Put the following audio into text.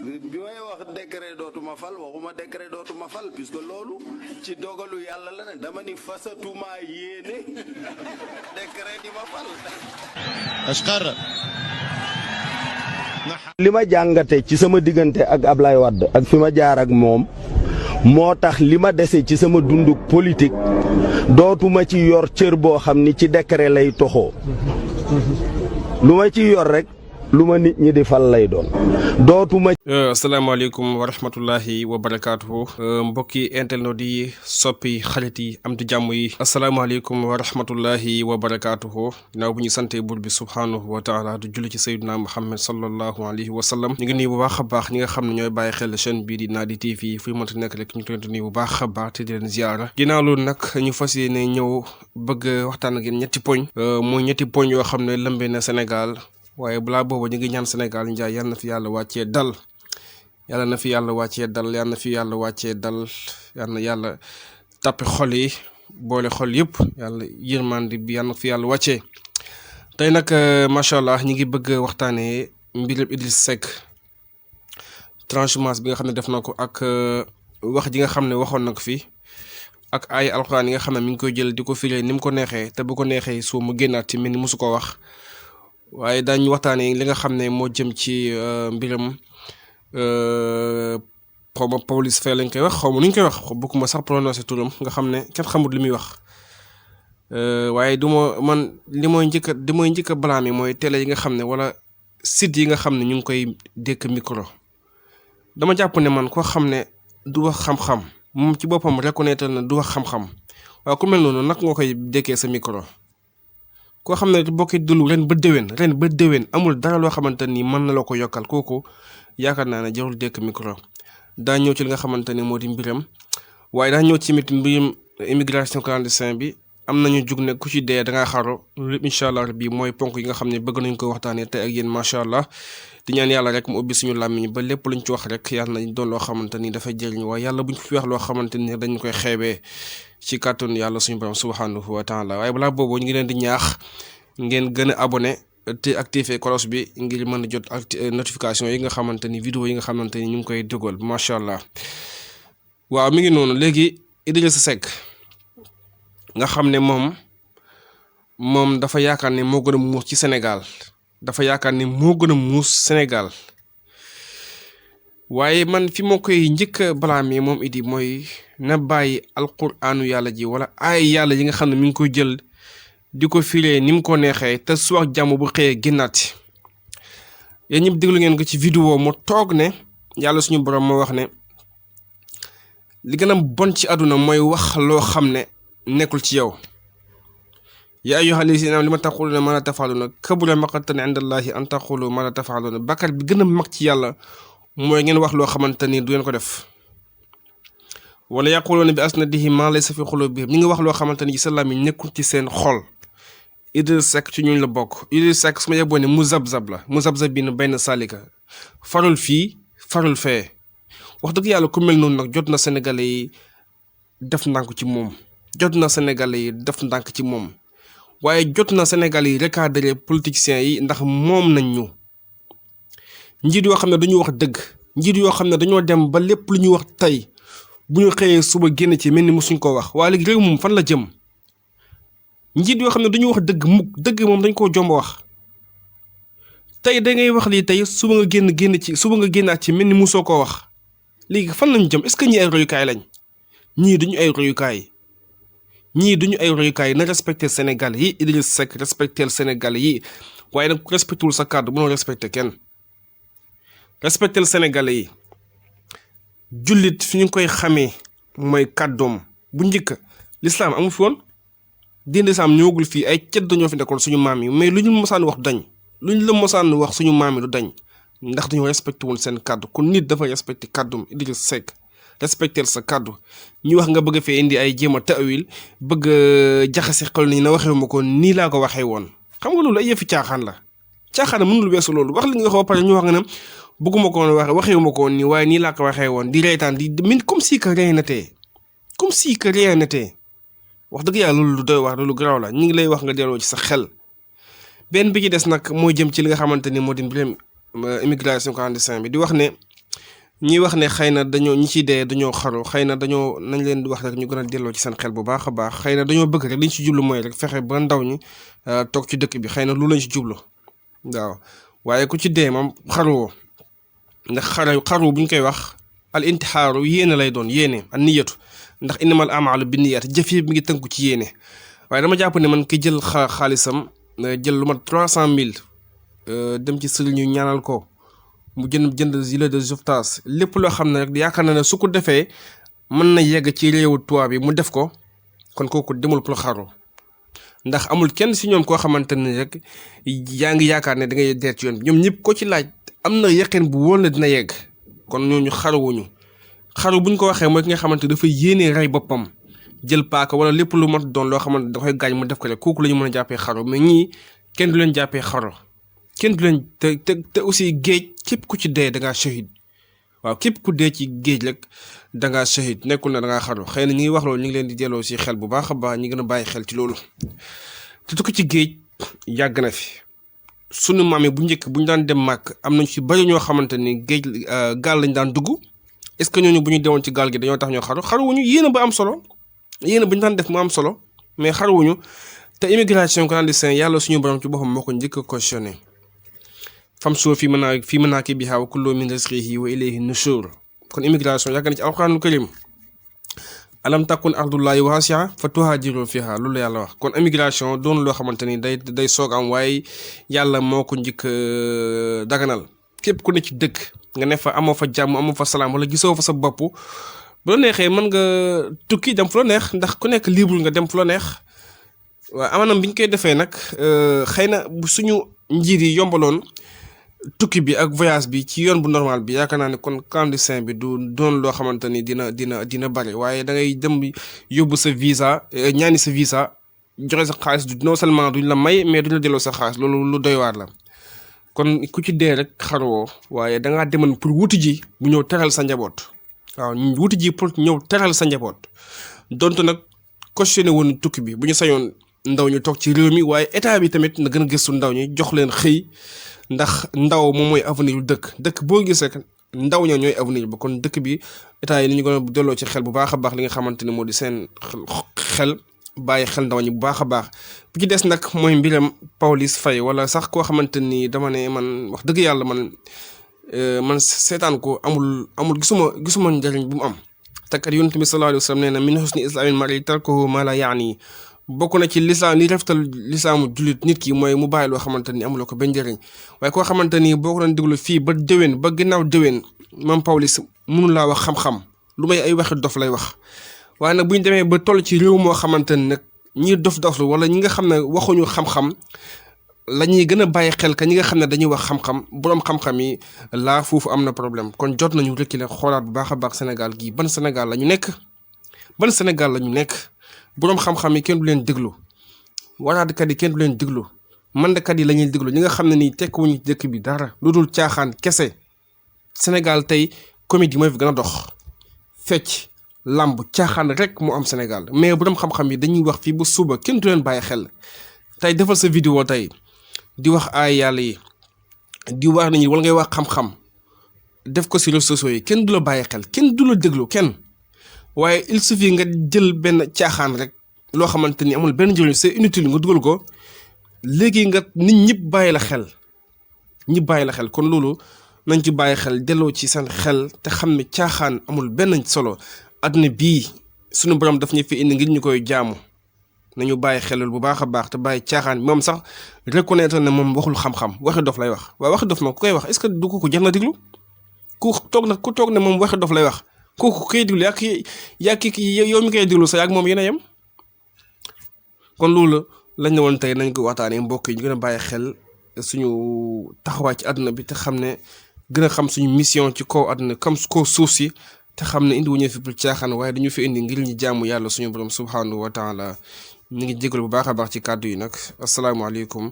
bi may wax décret dootuma fal waxuma décret dootuma fal puisque loolu ci dogalu yàlla la ne dama ni fasatuma yéene décret di ma fal. ashkar li ma jàngate ci sama diggante ak Ablaye Wade ak fi ma jaar ak moom moo tax li ma dese ci sama dunduk politique dootuma ci yor cër boo xam ni ci décret lay toxoo lu ma ci yor rek lu ma nit ñi di fal lay doon dootuma. asalaamaaleykum wa rahmatullahi wa barakaatuhu mbokki internet yi soppi xarit yi am di jàmm yi asalaamaaleykum wa rahmatullahi wa barakaatuhu ginnaaw bu ñu sante buur bi subhaanahu wa taala du julli ci sayyidina Muhammad sallallahu alayhi wa sallam ñu ngi nuyu bu baax a baax ñi nga xam ne ñooy bàyyi xel chaîne bii di Nadi TV fu mënta nekk rek ñu ngi leen di nuyu bu baax a baax te di leen ziyaara ginnaaw loolu nag ñu fas yéene ñëw bëgg waxtaan ak yéen ñetti poñ mooy ñetti poñ yoo xam ne lëmbee na Sénégal waaye balaa boobu ñu ngi ñaan Sénégal njaay yal na fi yàlla wàccee dal yàlla na fi yàlla wàccee dal yàlla na fi yàlla wàccee dal yàlla na yàlla tàppe xol yi boole xol yëpp yàlla yërmande bi yàlla na fi yàlla wàccee tey nag macha allah ñu ngi bëgg waxtaanee mbirum Idriss Seck transhumance bi nga xam ne def na ko ak wax ji nga xam ne waxoon na ko fi ak ay alxuraan yi nga xam ne mi ngi koy jël di ko firee ni mu ko neexee te bu ko neexee su mu génnaat ci mel ni mosu ko wax. waaye daañu waxtaanee li nga xam ne moo jëm ci mbiram xaw ma Pawlish Faye lañ koy wax xaw ma nu ñu koy wax bokkuma sax prononcé turam nga xam ne kenn xamut li muy wax waaye du ma man li mooy njëkk a blâmer mooy télé yi nga xam ne wala site yi nga xam ne ñu ngi koy dékk micro dama jàpp ne man koo xam ne du wax xam-xam moom ci boppam reconnaître na du wax xam-xam waaye ku mel noonu nag nga koy dékkee sa micro. koo xam ne bokki dund ren ba déwén amul dara loo xamante ni mën na la ko yokkal kooku yaakaar naa ne jarul dekk micro daa ñëw ci li nga xamante ne moo di mbiram waaye daa ñëw ci mbirum immigration clandestine bi am nañu jug ne ku ci dee da ngaa xaru incha allah bi mooy ponk yi nga xam ne bëgg nañ ko waxtaanee tey ak yéen macha allah di ñaan yàlla rek mu ubbi suñu làmmiñ ba lépp luñ ci wax rek yàlla nañ doon loo xamante ni dafay jëriñ waaye yàlla buñ fi wax loo xamante ni dañ koy xeebee ci kàttanu yàlla suñu borom subhanahu wa taala waaye balaa boobu ñu ngi leen di ñaax ngeen gën a abonné te activé cloche bi ngir mën a jot notification yi nga xamante ni vidéo yi nga xamante ni ñu ngi koy dugal macha allah. waaw mi ngi noonu léegi Idriss Seck nga xam ne moom dafa yaakaar ne moo gën a muus ci Sénégal dafa yaakaar ne moo gën a muus Sénégal waaye man fi moo koy njëkk a blâmer moom Idi mooy na bàyyi alquraanu yàlla ji wala ay yàlla yi nga xam ne mi ngi koy jël di ko firee ni mu ko neexee te su wax jàmm bu xëyee génnaati yéen ñëpp déglu ngeen ko ci vidéo mu toog ne yàlla suñu borom moo wax ne li gën a bon ci àdduna mooy wax loo xam ne nekkul ci yow yaa ayyuhal laziina aamanu lima taquluuna maa laa taf'aluuna kabura maqtan inda Allaahi an taqulu maa laa taf'aluuna bàkkaar bi gën a mag ci yàlla mooy ngeen wax loo xamante ni du ngeen ko def wala yaquluuna bi alsinatihim maa laysa fi quluubihim ñi ngi wax loo xamante ni ci sa làmmiñ nekkul ci seen xol. Idriss Seck ci ñuñ la bokk Idriss Seck su ma yeboo ne muzabzab la muzabzabina bayna salika farul fii farul fee wax dëgg yàlla ku mel noonu nag jot na Sénégalais yi def ndànk ci moom waaye jot na Sénégalais yi recadrer politiciens yi ndax moom nañ ñu njiit yoo xam ne dañu wax dëgg njiit yoo xam ne dañoo dem ba lépp lu ñu wax tey bu ñu xëyee suba génn ci mel ni mosuñ ko wax waaye léegi réew moom fan la jëm njiit yoo xam ne dañu wax dëgg moom dañ koo jomb wax tey da ngay wax lii tey suba nga génnaat ci mel ni mosoo koo wax léegi fan lañ jëm est-ce que ñii ay royukaay lañ ñii duñu ay royukaay na respecté Sénégal yi Idriss Seck respecté Sénégal yi waaye nag ku respecté wul sa kàddu mënoo respecté kenn respecté Sénégal yi jullit fi ñu koy xamee mooy kàddoom bu njëkk l'islam amu fi woon diine lislaam ñëwagul fii ay cedd dañoo fi nekkoon suñu maam yi mais lu ñu mosaan wax dañ lu ñu la mosaan wax suñu maam yi du dañ ndax dañoo respecté woon seen kàddu kon nit dafa respecté kàddum Idriss Seck respecté sa kàddu ñu wax nga bëgg fee indi ay jéem a ta'wil bëgg jaxase xol ni na waxee ma ko nii laa ko waxee woon xam nga loolu ay yëfi caaxaan la caaxaan mënul weesu loolu wax li nga wax ba pare ñu wax nga ne bëgguma ko woon waxee ma ko woon nii waaye nii laa ko waxee woon di reetaan di min comme si que rien n'était wax dëgg yàlla loolu lu doy wax loolu garaaw la ñu ngi lay wax nga delloo ci sa xel benn bi ci des nag moo jëm ci li nga xamante ni moo di mbirum immigration clandestine bi di wax ne ñi wax ne xëy na dañoo ñi ci dee dañoo xaru xëy na dañoo nañ leen di wax rek ñu gën a delloo ci seen xel bu baax a baax xëy na dañoo bëgg rek liñ ci jublu mooy rek fexe ba ndaw ñi toog ci dëkk bi xëy na lu lañ ci jublu waaw waaye ku ci dee moom xaruwoo ndax xaru buñ koy wax al intixaaru yéene lay doon yéene an niyatu ndax innamal amaalu bi niyaat jëf yi mi ngi tënku ci yéene waaye dama jàpp ne man ki jël xaalisam jël lu mat 300,000 dem ci sëriñ ñu ñaanal ko mu jënd gilet de sauvetage lépp loo xam ne rek yaakaar na ne su ko defee mën na yegg ci réewu tubaab bi mu def ko kon kooku demul pour xaru ndax amul kenn si ñoom koo xamante ne rek yaa ngi yaakaar ne da ngay deer ci yoon bi ñoom ñëpp ko ci laaj am na yaqin bu wóor na dina yegg kon ñooñu xaruwuñu xaru buñ ko waxee mooy ki nga xamante dafa yéenee rey boppam jël paaka wala lépp lu mat doon loo xamante da koy gaañ mu def ko rek kooku la ñu mën a jàppee xaru mais ñii kenn du leen jàppee xaru kenn du leen te aussi géej képp ku ci dee da ngaa shahid waaw képp ku dee ci géej rek da ngaa shahid nekkul na da ngaa xaru xëy na ñi ngi wax loolu ñu ngi leen di delloo si xel bu baax a baax ñi gën a bàyyi xel ci loolu te tukki ci géej yàgg na fi sunu maam yi bu njëkk bu ñu daan dem màkk am nañ ci bari ñoo xamante ni géej gaal lañ daan dugg est-ce que ñooñu bu ñu dewoon ci gaal gi dañoo tax ñoo xaruwuñu yéen a ba am solo yéen a bu ñu daan def mu am solo mais xaruwuñu te immigration clandestine yàlla suñu borom ci boppam moo ko njëkk a cautionné famshuu fii manaakibihaa wa kuluu min rizqihi wa ilayhi nushur kon immigration yàgg na ci alxuraanul karim alam takun ardullahi waasi'a fa tuhaajiru fiha loolu yàlla wax kon immigration doon loo xamante ni day soog am waaye yàlla moo ko njëkk daganal képp ku ne ci dëkk nga ne fa amoo fa jàmm amoo fa salaam wala gisoo fa sa bopp bu la neexee mën nga tukki dem fu la neex ndax ku nekk libre nga dem fu la neex waaw amanam bi ñu koy defee nag xëy na bu suñu njiit yi yombaloon tukki bi ak voyage bi ci yoon bu normal bi yaakaar naa ne kon clandestin bi du doon loo xamante ni dina bari waaye da ngay dem yóbbu sa visa ñaani sa visa joxe sa xaalis non seulement duñ la may mais duñ la delloo sa xaalis loolu lu doy waar la kon ku ci dee rek xaruwoo waaye da ngaa demoon pour wuti ji bu ñëw teral sa njaboot waaw wuti ji pour ñëw teral sa njaboot donte nag cautionné woon tukki bi bu ñu sañoon ndaw ñu toog ci réew mi waaye état bi tamit na gën a gëstu ndaw ñi jox leen xëy ndax ndaw moom mooy avenir dëkk boo gis rek ndaw ña ñooy avenir ba kon dëkk bi état yi ni ñu gën a delloo ci xel bu baax a baax li nga xamante ne moo di seen xel bàyyi xel ndaw ñi bu baax a baax bi ci des nag mooy mbiram Pawlish Faye wala sax koo xamante ni dama ne man wax dëgg yàlla man seetaan ko amul gisuma njëriñ bu mu am te kat Yonent bi sallallahu alayhi wa sallam nee na min husni islaamil mar'i tarkuhu maa laa yaani bokk na ci lislaam li rafetal lislaamu jullit nit ki mooy mu bàyyi loo xamante ni amuloo ko benn njëriñ waaye koo xamante ni boo ko doon déglu fii ba déwén ba ginnaaw déwén moom Pawlish mënu laa wax xam-xam lu may ay waxi dof lay wax waaye nag bu ñu demee ba toll ci réew moo xamante ni nag ñi dof-doflu wala ñi nga xam ne waxuñu xam-xam la ñuy gën a bàyyi xel ka ñi nga xam ne dañuy wax xam-xam boroom xam-xam yi laa foofu am na problème kon jot nañu reculer xoolaat bu baax a baax Sénégal gii ban Sénégal la ñu nekk boroom xam-xam yi kenn du leen déglu waraatkat yi kenn du leen déglu mandakat yi la ñuy déglu ñi nga xam ne nii tekkuwuñu dëkk bi dara lu dul caaxaan kese Sénégal tey comédie mooy fi gën a dox fecc làmb caaxaan rek mu am Sénégal mais boroom xam-xam yi dañuy wax fii ba suba kenn du leen bàyyi xel tey defal sa vidéo tey di wax ay yàlla yi di wax nañu wala ngay wax xam-xam def ko si réseaux sociaux yi kenn du la bàyyi xel kenn du la déglu kenn waaye il suffit nga jël benn caaxaan rek loo xamante ni amul benn njëriñ c'est inutile nga dugal ko léegi nga nit ñëpp bàyyi la xel kon loolu nañ ci bàyyi xel delloo ci seen xel te xam ne caaxaan amul benn solo àdduna bii suñu borom daf ñu fi indi ngir ñu koy jaamu nañu bàyyi xelal bu baax a baax te bàyyi caaxaan moom sax reconnaître ne moom waxul xam-xam waxi dof lay wax waaye waxi dof nag ku koy wax est-ce que du ko jar na déglu ku toog ne moom waxi dof lay wax kooku koy déglu yaa ki yow mi koy déglu sax yaa moom yéen a yem kon loolu lañ ne woon tey nañ ko waxtaanee mbokk yi ñu gën a bàyyi xel suñu taxawaay ci àdduna bi te xam ne gën a xam suñu mission ci kaw àdduna comme kaw suuf si te xam ne indi wuñu fi pour caaxaan waaye dañu fi indi ngir ñu jaamu yàlla suñu borom subhanahu wa taala ñu ngi jégalu bu baax a baax ci kàddu yi nag asalaamaaleykum